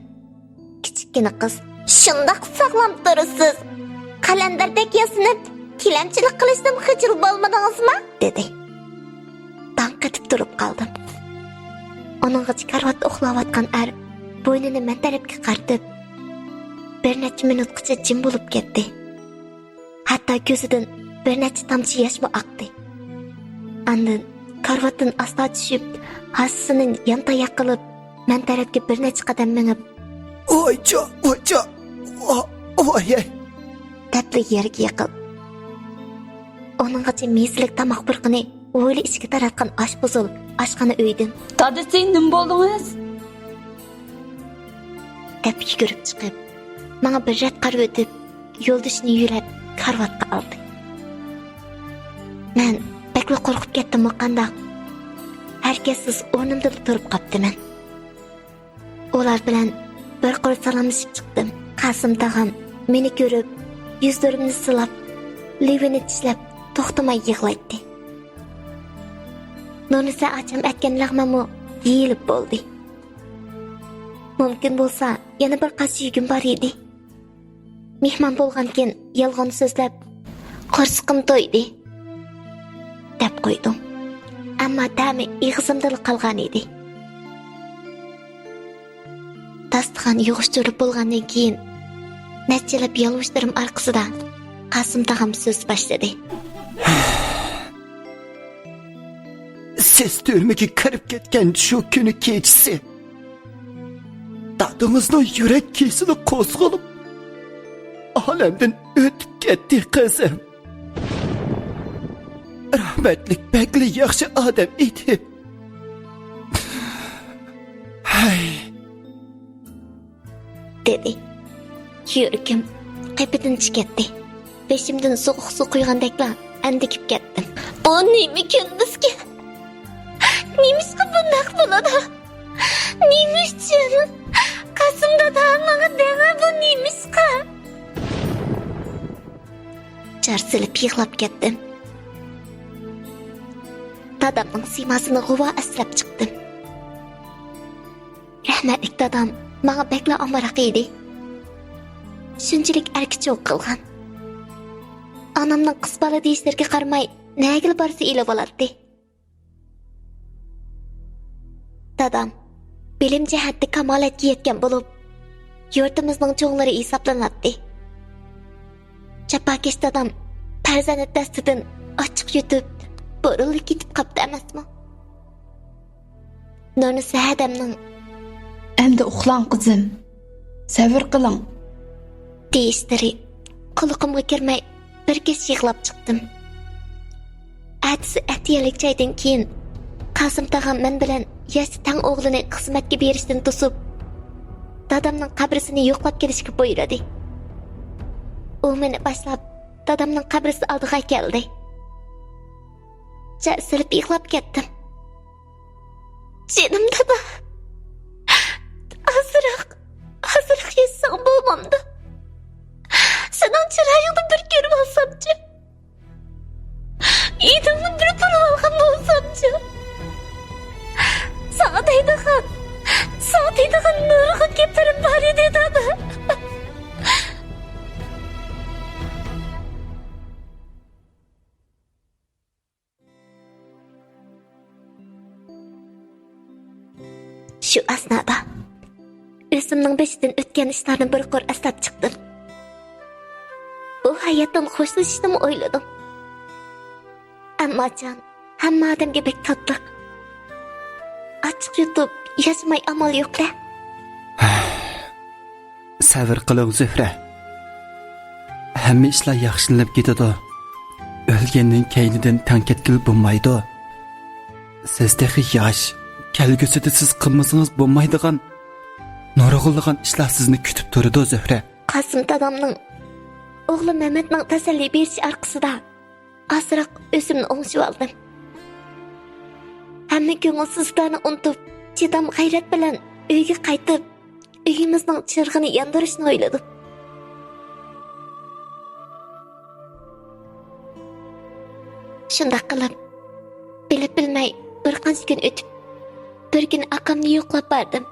كىچىككىنە قىز، شۇنداق ساغلام تۇرىسىز. قەلەندەردەك ياسىنىپ، تىلەمچىلىك قىلىشتىن خىجىل بولمىدىڭىزمۇ؟ دېدى. داڭ قېتىپ تۇرۇپ قالدىم. ئۇنىڭغىچە كارىۋاتتا ئۇخلاۋاتقان ئەر بوينىنى مەن تەرەپكە قارىتىپ، بىر نەچچە مىنۇتقىچە جىم بولۇپ كەتتى. ھەتتا كۆزىدىن بىر نەچچە تامچە ياشمۇ ئاقتى. ئاندىن كارىۋاتتىن ئاستا چۈشۈپ، ھاسىسىنى يانتاياق قىلىپ، مەن تەرەپكە بىر نەچچە قەدەم مېڭىپ، ۋايجا، ۋايجا، ۋا-، ۋايەي، دەپلا يەرگە يىقىلدى. ئۇنىڭغىچە مېزىلىك تاماق پۇرىقىنى ھويلا ئىچىگە تاراتقان ئاشپۇزۇل ئاشخانا ئۆيدىن، دادىسى، نېمە بولدىڭىز؟ دەپ يۈگۈرۈپ چىقىپ، ماڭا بىر رەت قارىۋېتىپ، يولدىشىنى يۆلەپ كارىۋاتقا ئالدى. مەن بەكلا قورقۇپ كەتتىممۇ قانداق، ھەرىكەتسىز ئورنۇمدىلا تۇرۇپ قاپتىمەن. ئۇلار بىلەن بىر قۇر سالاملىشىپ چىقتىم. قاسىم تاغام مېنى كۆرۈپ، يۈزلىرىمنى سىلاپ، لېۋىنى چىشلەپ، توختىماي يىغلايتتى. نۇرنىسا ئاچام ئەتكەن لەغمەنمۇ يېيىلىپ بولدى. مۇمكىن بولسا، يەنە بىر قاچا يۈكۈم بار ئىدى. مېھمان بولغانكىن يالغان سۆزلەپ، قورسىقىم تويدى، دەپ قويدۇم. ئەمما تەمى ئېغىزىمدىلا قالغان ئىدى. داستىخان يىغىشتۇرۇپ بولغاندىن كېيىن، نەچچىلەپ يالۋۇشلىرىم ئارقىسىدا قاسىم تاغام سۆز باشلىدى. سىز تۈرمىگە كىرىپ كەتكەن شۇ كۈنى كېچىسى دادىڭىزنىڭ يۈرەك كېسىلى قوزغىلىپ، ئالەمدىن ئۆتۈپ كەتتى، قىزىم. رەھمەتلىك بەكلا ياخشى ئادەم ئىدى. ھەي. دېدى. يۈرىكىم قېپىدىن چىكەتتى. بېشىمدىن سوغۇق سۇ قۇيغاندەكلا ئەندىكىپ كەتتىم. بۇ نېمە كۈندۈزكەن؟ نېمىشقا بۇنداق بولىدۇ؟ نېمە ئۈچۈن؟ قاسىم دادا، ماڭا دەڭە، بۇ نېمىشقا؟ جار سېلىپ يىغلاپ كەتتىم. دادامنىڭ سىيماسىنى غۇۋا ئەسلەپ چىقتىم. رەھمەتلىك دادام ماڭا بەكلا ئامراق ئىدى. شۇنچىلىك ئەركىچىۋ قىلغان. ئانامنىڭ قىز بالا دېيىشلىرىگە قارىماي، نەگىلا بارسا ئېلىۋالاتتى. دادام بىلىم جەھەتتە كامالەتكە يەتكەن بولۇپ، يۇرتىمىزنىڭ چوڭلىرى ھېسابلىناتتى. جاپاكەش دادام پەرزەنت دەستىدىن ئاچچىق يۇتۇپ، بۇرۇلۇپ كېتىپ قاپتۇ ئەمەسمۇ؟ نۇرنىسا ھەدەمنىڭ، ئەمدى ئۇخلاڭ، قىزىم، سەۋر قىلىڭ، دېيىشلىرى قۇلىقىمغا كىرمەي، بىر كەچ يىغلاپ چىقتىم. ئەتىسى ئەتىگەنلىك چايدىن كېيىن، قاسىم تاغام مەن بىلەن ياشتا تەڭ ئوغلىنى خىزمەتكە بېرىشتىن توسۇپ، دادامنىڭ قەبرىسىنى يوقلاپ كېلىشكە بۇيرۇدى. ئۇ مېنى باشلاپ، دادامنىڭ قەبرىسى ئالدىغا كەلدى. جار سېلىپ يىغلاپ كەتتىم. جېنىم دادا، ئازراق، ئازراق ياشىساڭ بولمامدۇ؟ سېنىڭ چىرايىڭنى بىر كۆرۈپ ئالسامچۇ؟ ھىدىڭنى بىر بۇرۇۋالغان بولسامچۇ؟ ساڭا دەيدىغان، ساڭا دەيدىغان نۇرغۇن گەپلىرىم بار ئىدى، دادا. شۇ ئەسنادا ئۆزۈمنىڭ بېشىدىن ئۆتكەن ئىشلارنى بىر قۇر ئەسلەپ چىقتىم. بۇ ھاياتتىن خوشلىشىشنىمۇ ئويلىدىم. ئەمما جان ھەممە ئادەمگە بەك تاتلىق. ئاچچىق يۇتۇپ ياشىماي ئامال يوق-دە. سەۋر قىلىڭ، زۆھرە. ھەممە ئىشلار ياخشىلىنىپ كېتىدۇ. ئۆلگەننىڭ كەينىدىن تەڭ كەتكىلى بولمايدۇ. سىز تېخى ياش. كەلگۈسىدە سىز قىلمىسىڭىز بولمايدىغان نۇرغۇنلىغان ئىشلار سىزنى كۈتۈپ تۇرىدۇ، زۆھرە. قاسىم دادامنىڭ ئوغلى مەمەتنىڭ تەسەللى بېرىشى ئارقىسىدا ئازراق ئۆزۈمنى ئوڭشىۋالدىم. ھەممە كۆڭۈلسىزلىكلەرنى ئۇنتۇپ، چىدام غەيرەت بىلەن ئۆيگە قايتىپ، ئۆيىمىزنىڭ چىرىغىنى ياندۇرۇشنى ئويلىدىم. شۇنداق قىلىپ، بىلىپ بىلمەي بىر قانچە كۈن ئۆتۈپ، بىر كۈنى ئاكامنى يوقلاپ باردىم.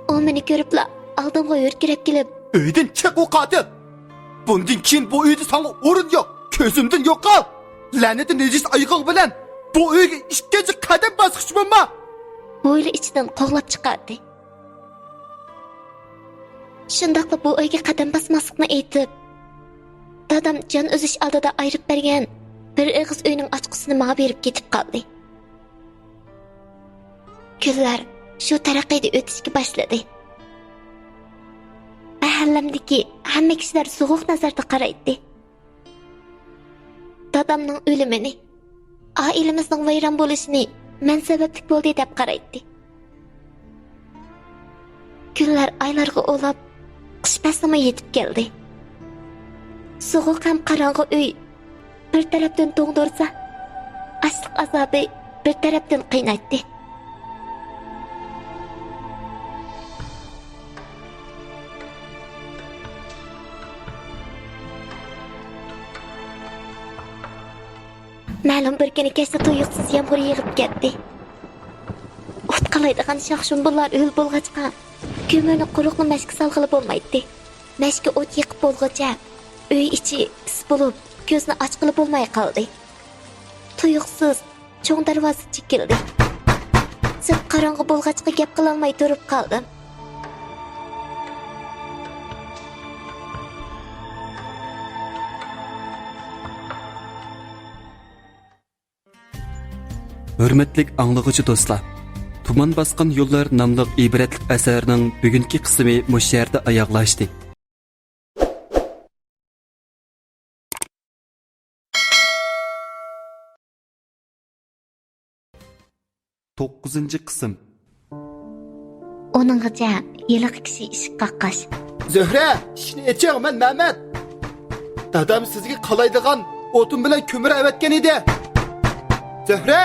ئۇ مېنى كۆرۈپلا ئالدىمغا ھۆركىرەپ كېلىپ، «ئۆيدىن چىق، ئۇ قاتىل! بۇندىن كېيىن بۇ ئۆيدە ساڭا ئورۇن يوق! كۆزۈمدىن يوقال! لەنىتى نىجىس ئايىغىڭ بىلەن بۇ ئۆيگە ئىككىنچى قەدەم باسقۇچ بولما!» ھويلا ئىچىدىن قوغلاپ چىقاردى. شۇنداقلا بۇ ئۆيگە قەدەم باسماسلىقنى ئېيتىپ، دادام جان ئۈزۈش ئالدىدا ئايرىپ بەرگەن بىر ئېغىز ئۆينىڭ ئاچقۇسىنى ماڭا بېرىپ كېتىپ قالدى. كۈنلەر شۇ تەرىقىدە ئۆتۈشكە باشلىدى. مەھەللەمدىكى ھەممە كىشىلەر سوغۇق نەزەردە قارايتتى. دادامنىڭ ئۆلۈمىنى، ئائىلىمىزنىڭ ۋەيران بولۇشىنى مەن سەۋەبلىك بولدى دەپ قارايتتى. كۈنلەر ئايلارغا ئۇلاپ، قىش پەسلىمۇ يېتىپ كەلدى. سوغۇق ھەم قاراڭغۇ ئۆي بىر تەرەپتىن توڭدۇرسا، ئاچلىق ئازابى بىر تەرەپتىن قىينايتتى. مەلۇم بىر كۈنى كەچتە تۇيۇقسىز يامغۇر يېغىپ كەتتى. ئوت قالايدىغان شاخ-شۇمبۇللار ھۆل بولغاچقا، كۆمۈرنى قۇرۇقلا مەشكە سالغىلى بولمايتتى. مەشكە ئوت يېقىپ بولغۇچە ئۆي ئىچى ئىس بولۇپ، كۆزنى ئاچقىلى بولماي قالدى. تۇيۇقسىز چوڭ دەرۋازا چېكىلدى. سىرت قاراڭغۇ بولغاچقا گەپ قىلالماي تۇرۇپ قالدىم. ھۆرمەتلىك ئاڭلىغۇچى دوستلار، «تۇمان باسقان يوللار» ناملىق ئىبرەتلىك ئەسەرنىڭ بۈگۈنكى قىسمى مۇشۇ يەردە ئاياغلاشتى. توققۇزىنچى قىسىم. ئۇنىڭغىچە ھېلىقى كىشى ئىشىك قاققاچ، زۆھرە، ئىشىكنى ئېچىڭ، مەن مەمەت. دادام سىزگە قالايدىغان ئوتۇن بىلەن كۆمۈر ئەۋەتكەن ئىدى. زۆھرە!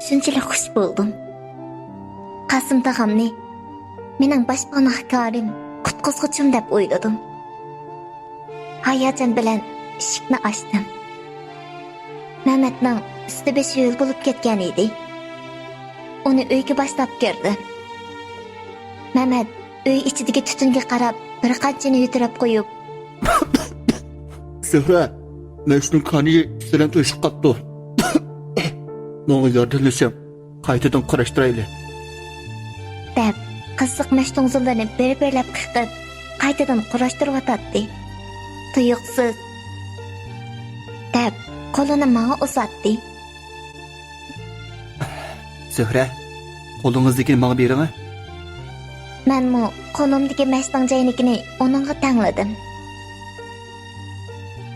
شۇنچىلىك خۇش بولدۇم. قاسىم تاغامنى مېنىڭ باش پاناھكارىم، قۇتقۇزغۇچۇم دەپ ئويلىدىم. ھاياجان بىلەن ئىشىكنى ئاچتىم. مەمەتنىڭ ئۈستى بېشى ھۆل بولۇپ كەتكەن ئىدى. ئۇنى ئۆيگە باشلاپ كىردىم. مەمەت ئۆي ئىچىدىكى تۈتۈنگە قاراپ بىر قانچىنى ھۆتۈرەپ قويۇپ، زۆھرە، مەشنىڭ كانىيى سەلەم توشۇپ قاپتۇ. ماڭا ياردەملىشىڭ، قايتىدىن قۇراشتۇرايلى، دەپ، قىزىق مەش توڭزۇللىرىنى بىر-بىرلەپ قىقىپ، قايتىدىن قۇراشتۇرۇۋاتاتتى. تۇيۇقسىز، دەپ، قولىنى ماڭا ئۇزاتتى. زۆھرە، قولىڭىزدىكىنى ماڭا بېرىڭە. مەنمۇ قولۇمدىكى مەشنىڭ جەينىكىنى ئۇنىڭغا تەڭلىدىم.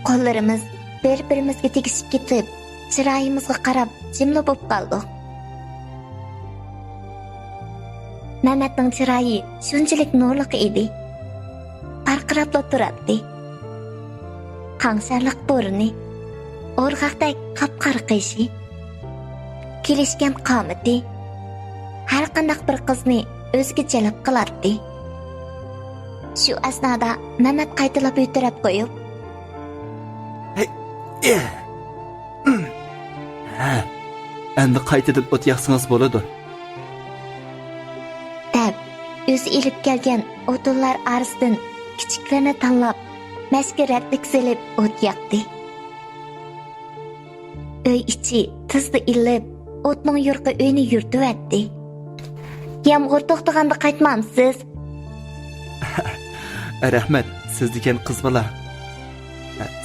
قوللىرىمىز بىر-بىرىمىزگە تېگىشىپ كېتىپ، چىرايىمىزغا قاراپ جىملا بولۇپ قالدۇق. مەمەتنىڭ چىرايى شۇنچىلىك نۇرلۇق ئىدى. پارقىراپلا تۇراتتى. قاڭشارلىق بۇرنى، ئورغاقتەك قاپقارا قېشى، كېلىشكەن قامىتى ھەرقانداق بىر قىزنى ئۆزىگە جەلپ قىلاتتى. شۇ ئەسنادا مەمەت قايتىلاپ ھۆتۈرەپ قويۇپ، ھەي، ئېھ، ھە، ئەمدى قايتىدىن ئوت ياقسىڭىز بولىدۇ، دەپ، ئۆزى ئېلىپ كەلگەن ئوتۇنلار ئارىسىدىن كىچىكلىرىنى تاللاپ، مەشكە رەتلىك سېلىپ ئوت ياقتى. ئۆي ئىچى تېزلا ئىللىپ، ئوتنىڭ يورۇقى ئۆينى يورۇتۇۋەتتى. يامغۇر توختىغاندا قايتمامسىز؟ رەھمەت، سىز دېگەن قىز بالا.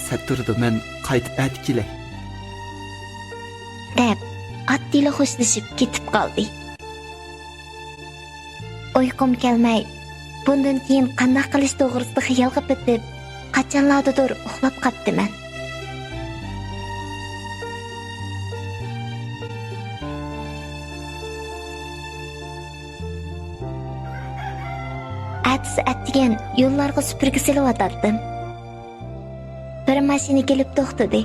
سەت تۇرىدۇ، مەن قايتىپ ئەتە كېلەي. دەپ، ئاددىيلا خوشلىشىپ كېتىپ قالدى. ئۇيقۇم كەلمەي، بۇندىن كېيىن قانداق قىلىش توغرىسىدا خىيالغا پېتىپ، قاچانلاردىدۇر ئۇخلاپ قاپتىمەن. ئەتىسى ئەتىگەن يوللارغا سۈپۈرگە سېلىۋاتاتتىم. بىر ماشىنا كېلىپ توختىدى.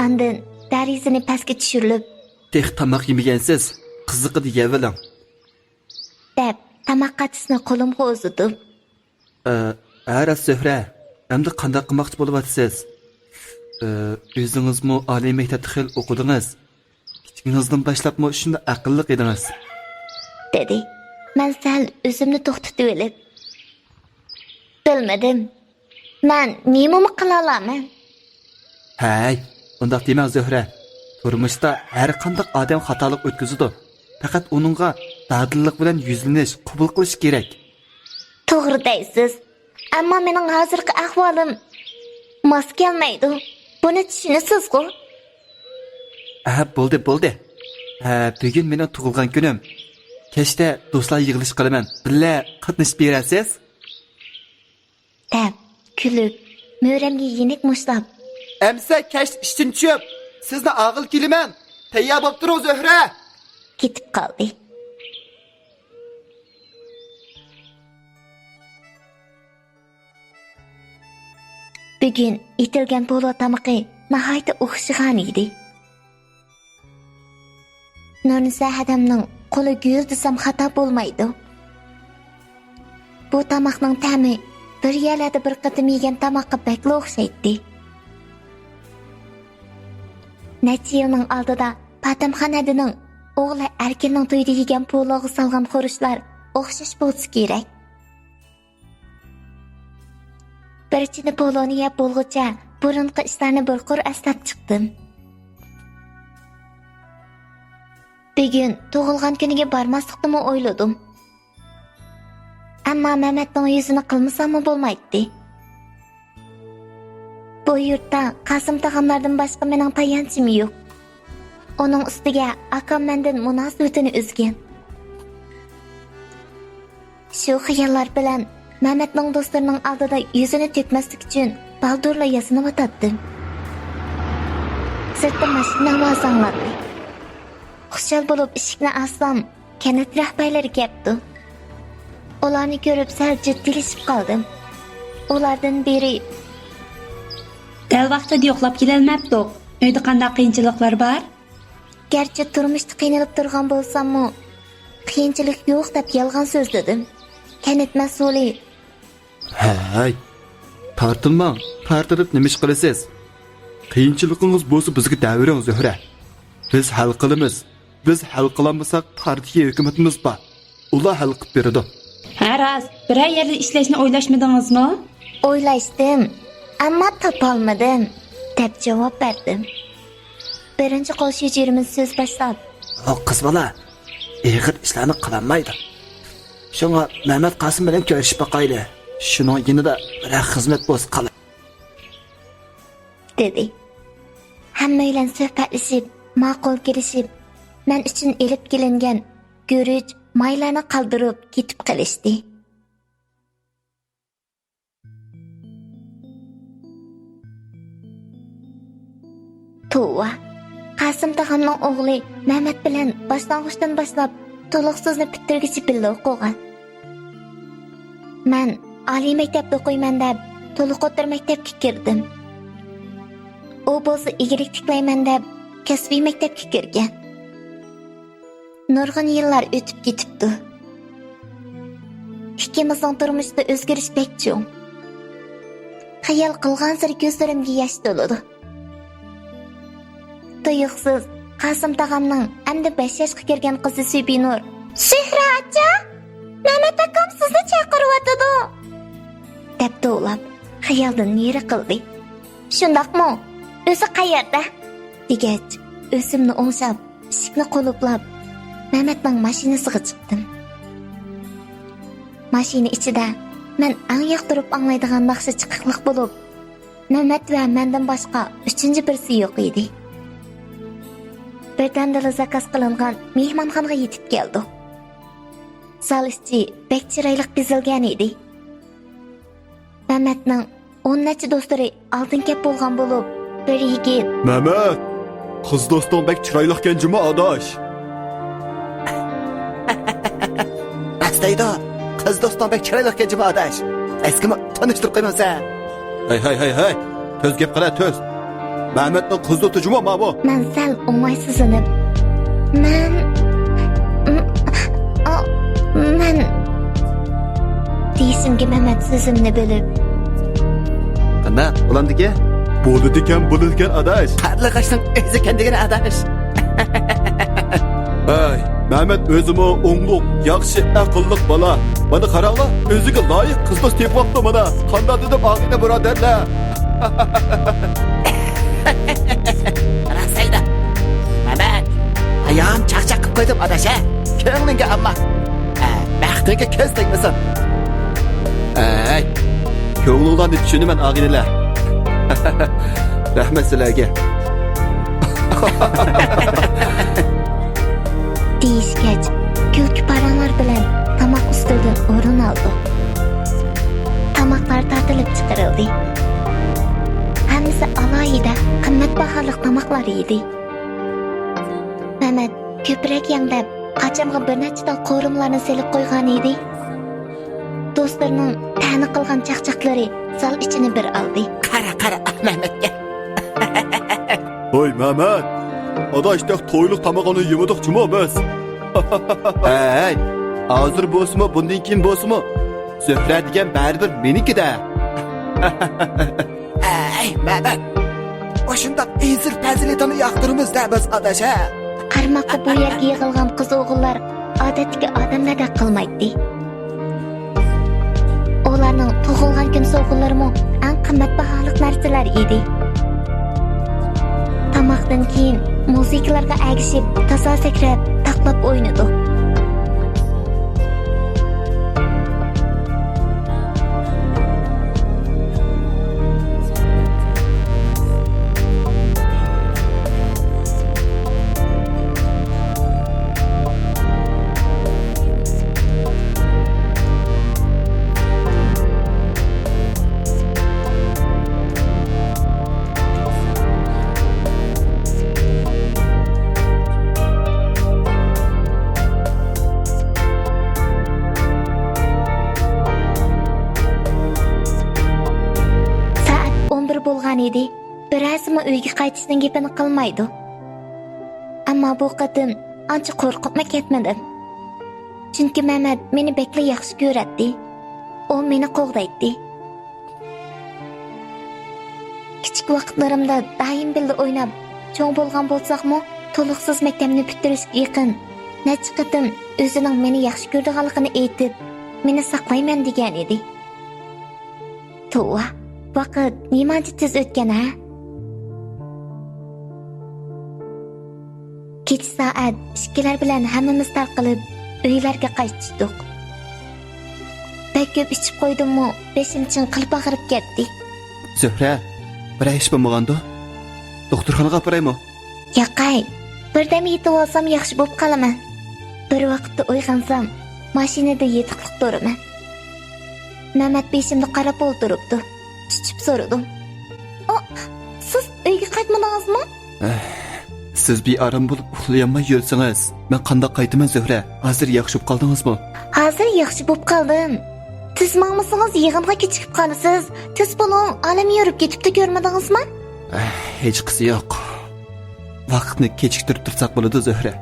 ئاندىن دېرىزىنى پەسكە چۈشۈرۈلۈپ، تېخى تاماق يېمىگەنسىز، قىزىقىدا يەۋېلىڭ، دەپ، تاماق قاچىسىنى قولۇمغا ئۇزىتىپ، ئە، ھە راست، زۆھرە، ئەمدى قانداق قىلماقچى بولۇۋاتىسىز؟ ئى، ئۆزىڭىزمۇ ئالىي مەكتەپتە خېلى ئوقۇدىڭىز. كىچىكىڭىزدىن باشلاپمۇ شۇنداق ئەقىللىق ئىدىڭىز. دېدى. مەن سەل ئۆزۈمنى توختىتىۋېلىپ، بىلمىدىم. مەن نېمىمۇ قىلالامەن؟ ھەي، ئۇنداق دېمەڭ زۆھرە. تۇرمۇشتا ھەر قانداق ئادەم خاتالىق ئۆتكۈزىدۇ. پەقەت ئۇنىڭغا دادىللىق بىلەن يۈزلىنىش، قوبۇل قىلىش كېرەك. توغرا دەيسىز. ئەمما مېنىڭ ھازىرقى ئەھۋالىم ماس كەلمەيدۇ. بۇنى چۈشىنىسىزغۇ؟ ھە، بولدى، بولدى. ھە، بۈگۈن مېنىڭ تۇغۇلغان كۈنۈم. كەچتە دوستلار يىغىلىشى قىلىمەن. بىللە قاتنىشىپ بېرەرسىز؟ دەپ، كۈلۈپ، مۈرەمگە يېنىك مۇشتلاپ. ئەمسە كەچتە ئىشتىن چۈشۈپ، سىزنى ئاغىل كېلىمەن. تەييار بولۇپ تۇرۇڭ، زۆھرە! كېتىپ قالدى. بۈگۈن ئېتىلگەن پولۇ تامىقى ناھايىتى ئوخشىغان ئىدى. نۇرنىسا ھەدەمنىڭ قولى گۈل دېسەم خاتا بولمايدۇ. بۇ تاماقنىڭ تەمى بىر يەرلەردە بىر قېتىم يېگەن تاماققا بەكلا ئوخشايتتى. نەچچە يىلنىڭ ئالدىدا پاتەمخان ھەدىنىڭ ئوغلى ئەركىننىڭ تويىدا يېگەن پولۇغا سالغان خۇرۇچلار ئوخشاش بولسا كېرەك. بىر چىنە پولۇنى يەپ بولغۇچە بۇرۇنقى ئىشلارنى بىر قۇر ئەسلەپ چىقتىم. بۈگۈن تۇغۇلغان كۈنىگە بارماسلىقنىمۇ ئويلىدىم. ئەمما مەمەتنىڭ يۈزىنى قىلمىساممۇ بولمايتتى. بۇ يۇرتتا قاسىم تاغاملاردىن باشقا مېنىڭ تايانچىم يوق. ئۇنىڭ ئۈستىگە ئاكام مەندىن مۇناسىۋىتىنى ئۈزگەن. شۇ خىياللار بىلەن مەمەتنىڭ دوستلىرىنىڭ ئالدىدا يۈزىنى تۆكمەسلىك ئۈچۈن بالدۇرلا ياسىنىۋاتاتتىم. سىرتتا ماشىنا ئاۋازى ئاڭلاندى. خۇشال بولۇپ ئىشىكنى ئاچسام، كەنت رەھبەرلىرى كەپتۇ. ئۇلارنى كۆرۈپ سەل جىددىيلىشىپ قالدىم. ئۇلاردىن بىرى، دەل ۋاقتىدا يوقلاپ كېلەلمەپتۇق. ئۆيدە قانداق قىيىنچىلىقلار بار؟ گەرچە تۇرمۇشتا قىينىلىپ تۇرغان بولساممۇ، قىيىنچىلىق يوق دەپ يالغان سۆزلىدىم. كەنت مەسئۇلى، ھەي، تارتىنماڭ، تارتىنىپ نېمە ئىش قىلىسىز؟ قىيىنچىلىقىڭىز بولسا بىزگە دەۋېرىڭ، زۆھرە. بىز ھەل قىلىمىز. بىز ھەل قىلالمىساق، پارتىيە ھۆكۈمىتىمىز بار. ئۇلار ھەل قىلىپ بېرىدۇ. ھە، راست. بىرەر يەردە ئىشلەشنى ئويلاشمىدىڭىزمۇ؟ ئويلاشتىم، ئەمما تاپالمىدىم، دەپ جاۋاب بەردىم. بىرىنچى قول شۇجىرىمىز سۆز باشلاپ، ئۇ قىز بالا ئېغىر ئىشلارنى قىلالمايدۇ. شۇڭا مەمەت قاسىم بىلەن كۆرۈشۈپ باقايلى. شۇنىڭ يېنىدا بىرەر خىزمەت بولسا قىلاي، دېدى. ھەممەيلەن سۆھبەتلىشىپ، ماقۇل كېلىشىپ، مەن ئۈچۈن ئېلىپ كېلىنگەن گۈرۈچ، مايلارنى قالدۇرۇپ كېتىپ قېلىشتى. توۋا، قاسىم تاغامنىڭ ئوغلى مەمەت بىلەن باشلانغۇچتىن باشلاپ تولۇقسىزنى پۈتتۈرگۈچە بىللە ئوقۇغان. مەن ئالىي مەكتەپتە ئوقۇيمەن دەپ، تولۇق ئوتتۇرا مەكتەپكە كىردىم. ئۇ بولسا ئىگىلىك تىكلەيمەن دەپ، كەسپىي مەكتەپكە كىرگەن. نۇرغۇن يىللار ئۆتۈپ كېتىپتۇ. ئىككىمىزنىڭ تۇرمۇشىدا ئۆزگىرىش بەك چوڭ. خىيال قىلغانسېرى كۆزلىرىمگە ياش تولىدۇ. تۇيۇقسىز قاسىم تاغامنىڭ ئەمدى بەش ياشقا كىرگەن قىزى سۈبىنۇر، «زۆھرە ئاچا، مەمەت ئاكام سىزنى چاقىرىۋاتىدۇ!» دەپ توۋلاپ، خىيالدىن نېرى قىلدى. «شۇنداقمۇ؟ ئۆزى قەيەردە؟» دېگەچ، ئۆزۈمنى ئوڭشاپ، ئىشىكنى قۇلۇپلاپ، مەمەتنىڭ ماشىنىسىغا چىقتىم. ماشىنا ئىچىدە مەن ئەڭ ياقتۇرۇپ ئاڭلايدىغان ناخشا چىقىقلىق بولۇپ، مەمەت ۋە مەندىن باشقا ئۈچىنچى بىرسى يوق ئىدى. بىردەمدىلا زاكاز قىلىنغان مېھمانخانىغا يېتىپ كەلدۇق. زال ئىچى بەك چىرايلىق بېزەلگەن ئىدى. مەمەتنىڭ ئون نەچچە دوستلىرى ئالدىن كەپ بولغان بولۇپ، بىر يىگىت، «مەمەت، قىز دوستۇڭ بەك چىرايلىقكەن جۇمۇ، ئاداش!» «راست دەيدۇ، قىز دوستۇڭ بەك چىرايلىقكەن جۇمۇ، ئاداش! ئەسكىمۇ تونۇشتۇرۇپ قويمامسەن؟» «ھەي، ھەي، ھەي، ھەي! تۈز گەپ قىلە، تۈز! مەمەتنىڭ قىز دوستى جۇمۇ ماۋۇ!» مەن سەل ئوڭايسىزلىنىپ، «مەن، م-، ئا، مەن» دېيىشىمگە مەمەت سۆزۈمنى بۆلۈپ، نە، بولامدىكى؟ بولىدىكەن، بولىدىكەن، ئاداش. قارلىغاچنىڭ ئۆزىكەن دېگىنى، ئاداش. ھەي، مەمەت ئۆزىمۇ ئوڭلۇق، ياخشى، ئەقىللىق بالا. مانا قاراڭلار، ئۆزىگە لايىق قىزنى تېپىۋاپتۇ مانا. قانداق دېدىم، ئاغىنە بۇرادەرلەر؟ راست ئېيتىدۇ. مەمەت، ئايام چاقچاق قىلىپ قويدۇم، ئاداش، ھە؟ كۆڭلۈڭگە ئامما. ھە، بەختىڭگە كۆز تەگمىسۇن. ھەي، كۆڭلۈڭلارنى چۈشىنىمەن، ئاغىنىلەر. رەھمەت سىلەرگە. دېيىشكەچ، كۈلكە پاراڭلار بىلەن تاماق ئۈستىلىدىن ئورۇن ئالدۇق. تاماقلار تارتىلىپ چىقىرىلدى. ھەممىسى ئالاھىدە، قىممەت باھالىق تاماقلار ئىدى. مەمەت كۆپرەك يەڭ دەپ، قاچامغا بىر نەچچە تال قورۇمىلارنى سېلىپ قويغان ئىدى. دوستلىرىنىڭ تەنە قىلغان چاقچاقلىرى زال ئىچىنى بىر ئالدى. قارا، قارا، مەمەتكە. ھوي، مەمەت! ئاداش، تېخى تويلۇق تامىقىنى يېمىدۇق جۇمۇ بىز. ھەي، ھازىر بولسىمۇ، بۇندىن كېيىن بولسىمۇ، زۆھرە دېگەن بەرىبىر مېنىڭكى-دە. ھەي، مەمەت! ئاشۇنداق ئېسىل پەزىلىتىڭنى ياقتۇرىمىز-دە بىز، ئاداش، ھە؟ قارىماققا بۇ يەرگە يىغىلغان قىز-ئوغۇللار ئادەتتىكى ئادەملەردەك قىلمايتتى. ئۇلارنىڭ تۇغۇلغان كۈن سوۋغىلىرىمۇ ئەڭ قىممەت باھالىق نەرسىلەر ئىدى. تاماقتىن كېيىن مۇزىكىلارغا ئەگىشىپ، تازا سەكرەپ، تاقلاپ ئوينىدۇق. سائەت ئون بىر بولغان ئىدى. بىرەرسىمۇ ئۆيگە قايتىشنىڭ گېپىنى قىلمايدۇ. ئەمما بۇ قېتىم ئانچە قورقۇپمۇ كەتمىدىم. چۈنكى مەمەت مېنى بەكلا ياخشى كۆرەتتى. ئۇ مېنى قوغدايتتى. كىچىك ۋاقىتلىرىمدا دائىم بىللە ئويناپ، چوڭ بولغان بولساقمۇ، تولۇقسىز مەكتەپنى پۈتتۈرۈشكە يېقىن نەچچە قېتىم ئۆزىنىڭ مېنى ياخشى كۆرىدىغانلىقىنى ئېيتىپ، مېنى ساقلايمەن دېگەن ئىدى. توۋا، ۋاقىت نېمانچە تېز ئۆتكەن ھە؟ كېچە سائەت ئىككىلەر بىلەن ھەممىمىز تارقىلىپ، ئۆيلەرگە قايتىشتۇق. بەك كۆپ ئىچىپ قويدۇممۇ، بېشىم چىڭقىلىپ ئاغرىپ كەتتى. زۆھرە، بىرەر ئىش بولمىغاندۇ؟ دوختۇرخانىغا ئاپىرايمۇ؟ ياقەي، بىردەم يېتىۋالسام ياخشى بولۇپ قالىمەن. بىر ۋاقىتتا ئويغانسام، ماشىنىدا يېتىقلىق تۇرىمەن. مەمەت بېشىمدا قاراپ ئولتۇرۇپتۇ. چۈچۈپ سورىدىم. ئا، سىز ئۆيگە قايتمىدىڭىزمۇ؟ ئەھ، سىز بىئارام بولۇپ ئۇخلىيالماي يۈرسىڭىز، مەن قانداق قايتىمەن زۆھرە؟ ھازىر ياخشى بولۇپ قالدىڭىزمۇ؟ ھازىر ياخشى بولۇپ قالدىم. تېز ماڭمىسىڭىز يىغىنغا كېچىكىپ قالىسىز. تېز بولۇڭ، ئالەم يورۇپ كېتىپتۇ، كۆرمىدىڭىزمۇ؟ ئەھ، ھېچقىسى يوق. ۋاقىتنى كېچىكتۈرۈپ تۇرساق بولىدۇ زۆھرە.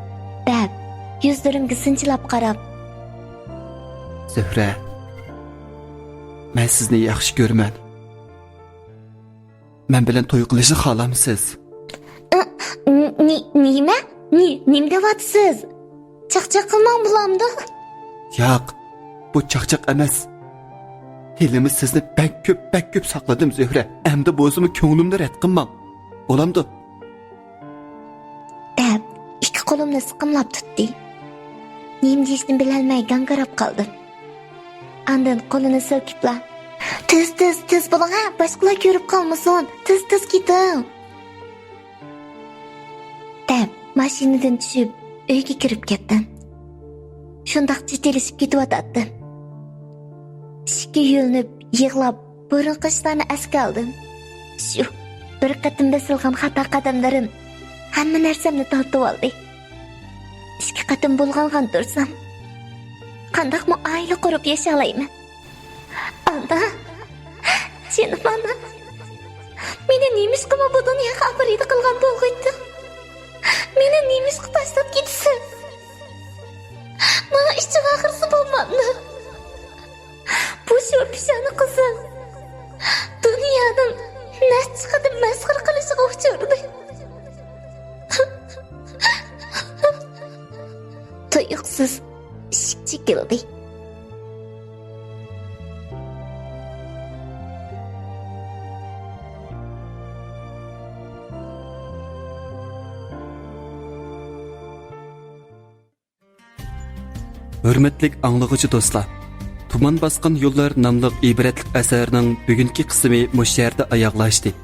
دەپ، يۈزلىرىمگە سىنچىلاپ قاراپ. زۆھرە، مەن سىزنى ياخشى كۆرىمەن. مەن بىلەن توي قىلىشنى خالامسىز؟ ئى، نى-، نى-، نېمە؟ نى-، نېمە دەۋاتىسىز؟ چاقچاق قىلماڭ بولامدۇ؟ ياق، بۇ چاقچاق ئەمەس. ھېلىمۇ سىزنى بەك كۆپ، بەك كۆپ ساقلىدىم زۆھرە. ئەمدى بولسىمۇ كۆڭلۈمنى رەت قىلماڭ. بولامدۇ؟ دەپ، ئىككى قولۇمنى سىقىملاپ تۇتتى. نېمە دېيىشنى بىلەلمەي گاڭگىراپ قالدىم. ئاندىن قولىنى سىلكىپلا، «تېز، تېز، تېز بولۇڭ ھە، باشقىلار كۆرۈپ قالمىسۇن، تېز، تېز كېتىڭ!» دەپ، ماشىنىدىن چۈشۈپ، ئۆيگە كىرىپ كەتتىم. شۇنداق چېتىلىشىپ كېتىۋاتاتتىم. ئىشىككە يۆلىنىپ، يىغلاپ، بۇرۇنقى ئىشلارنى ئەسكە ئالدىم. شۇ بىر قېتىم بېسىلغان خاتا قەدەملىرىم ھەممە نەرسەمنى تارتىۋالدى. ئىككى قېتىم بۇلغانغان تۇرسام، قانداقمۇ ئائىلە قۇرۇپ ياشالايمەن؟ ئانا، جېنىم ئانا، مېنى نېمىشقىمۇ بۇ دۇنياغا ئاپىرىدە قىلغان بولغىيتتىڭ؟ مېنى نېمىشقا تاشلاپ كېتىسەن؟ ماڭا ئىچىڭ ئاغرىسا بولمامدۇ؟ بۇ شور پىشانى قىزىڭ دۇنيانىڭ قىسقىدىن مەسخىرە قىلىشىغا ئۇچرىدى. تۇيۇقسىز ئىشىك چېكىلدى. ھۆرمەتلىك ئاڭلىغۇچى دوستلار، «تۇمان باسقان يوللار» ناملىق ئىبرەتلىك ئەسەرنىڭ بۈگۈنكى قىسمى مۇشۇ يەردە ئاياغلاشتى.